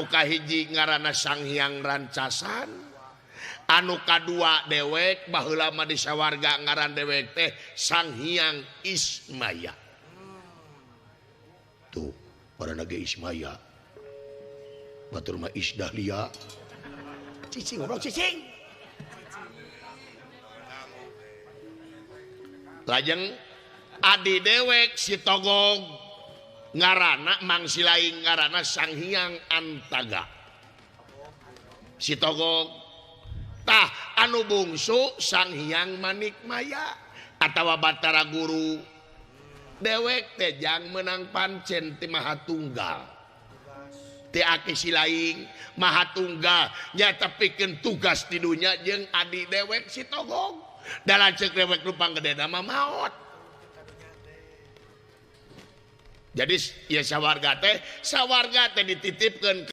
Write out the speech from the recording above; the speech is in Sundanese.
Anu kahiji ngaranna Sang Hyang Rancasan, anu kadua dewek baheula mah di sawarga ngaran dewek teh Sang Hyang Ismaya. Tuh, ngaranna ge Ismaya. Batur mah Isdahlia. Cicing goblok cicing. Lajeng adi dewek si Togog ngarana Mang Silaing ngarana Sang Hyang Antaga. Si Togog tah anu bungsu Sang Hyang Manikmaya atawa Batara Guru. Dewek teh jang menang pancen ti Maha Tunggal. Ti Aki Silaing Maha Tunggal nyata pikeun tugas di dunya jeung adi dewek si Togog. Da lanceuk dewek nu panggedena mah maot. Jadi ya sawarga teh dititipkeun